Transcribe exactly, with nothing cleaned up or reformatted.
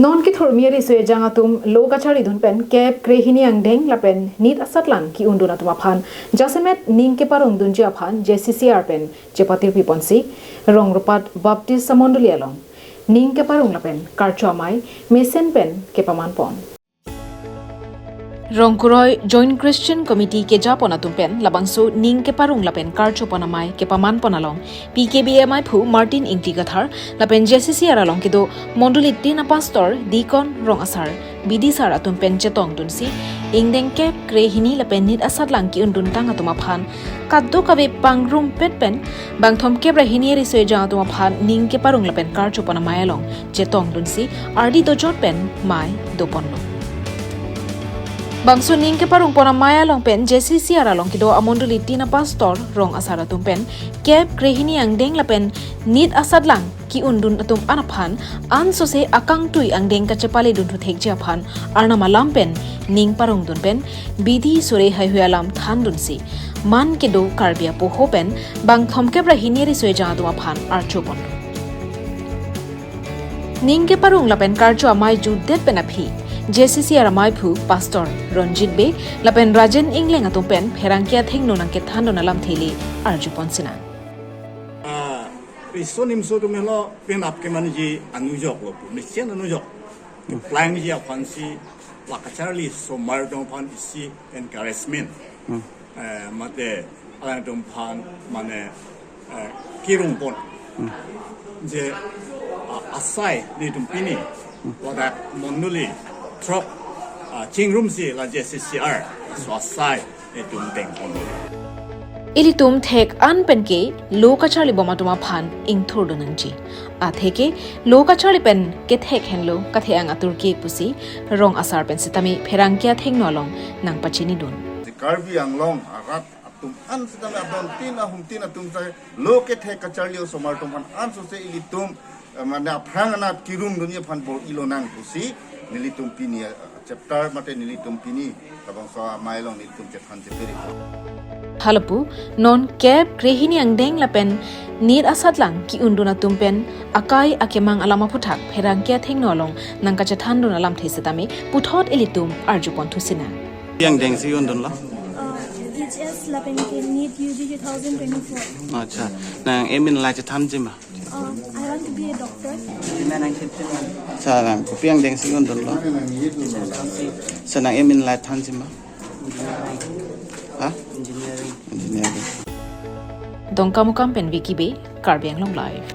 Non kethurmi riso ejang atum lo kacharlidun pen kep krehini angdeng lapen nit asatlang ki-undun atum aphan jasemet ning keparungdunji aphan J C C R pen chepatirpi ponsi Rongrupat Baptist Amondoli along ning keparung lapen karcho amei mesen pen kepaman pon. Rongkuroi Joint Christian Committee kejapon atum pen labangso ning keparung lapen karcho pon amei kepaman pon along P K B A ameiphu Martin Ingti Kathar lapen J C C R along kedo mondoli tin apastor, deacon, rong asar, bidi sar atum pen chetongdunsi ingdeng kep krehini lapen nit asatlang ki-unduntang atum aphan kadokave pangrumpet pen bangthom kep ra hini riso ejang atum aphan ning keparung lapen karcho pon amei along chetongdunsi ardi dojot pen mei doponlo. Bangso ning keparung pon amei along pen J C C R along kedo amondoli tin apastor, rong asar atum pen kep krehini angdeng lapen nit asatlang ki-undun atum aphan ansose akangtui angdeng kachepalidun thuthekji aphan Arnam alam pen ning parungdun pen bidi sore haihui alam thandunsi man kedo Karbi apoho pen bangthom kep ra hini riso ejang atum aphan archo ponlo. Ning keparung lapen karcho amei jutdet pen aphi J C C R ameiphu Pastor Ronjit Bey lapen Rajen Engleng atum pen pherangke athengno nangkethandun alamthe le arju pon sinang. Ah, riso nimso atum helo penap kemanji anujok lo pu, mesen anujok. Keplangji aphansi la kacharli osomar atum aphan isi encouragement. Hmm. Eh, mate alangtum aphan mane, eh, kirung pon. Hmm. Je, ah, asai nelitum pini, hmm, ladak mondoli throk, ah, chingrumsi la J C C R, so asai nelitum dengpon. Ilitum thek an pen ke lo kacharli bom atum aphan ingthurdun nangji. Atheke lo kacharli pen kethek henlo, kathek ang atur ke pusi rong asar pen sitame pherangke athengno along nangpachinidun. Karbi Anglong arat atum an sitame adon tin ahum tin atum sai lo kethek kacharli osomar atum aphan ansose ilitum, eh, mane aphrang anat kirungdunji aphan bor-ilonang pusi nelitum pini, eh, chapter mate nelitum pini labangso amei along nelitum chethan cheperi. Halapu non kep krehini angdeng lapen nit asatlang ki-undun atum pen akai akemang alam aphuthak pherangke athengno along nangkachethandun alamthe sitame puthot ilitum arju pon thu sinang. Pi angdengsi undunlo? Uh, H S lapen ke NEET U G two thousand twenty-four. Acha, nang aim in life chethanji ma? Uh, I want to be a doctor. Acha, nang kopi angdengsi undunlo? Acha, nang aim in life thanji ma? Ha? Engineering. Engineering. Dongkamukam pen Vicky Bey, Karbi Anglong Live.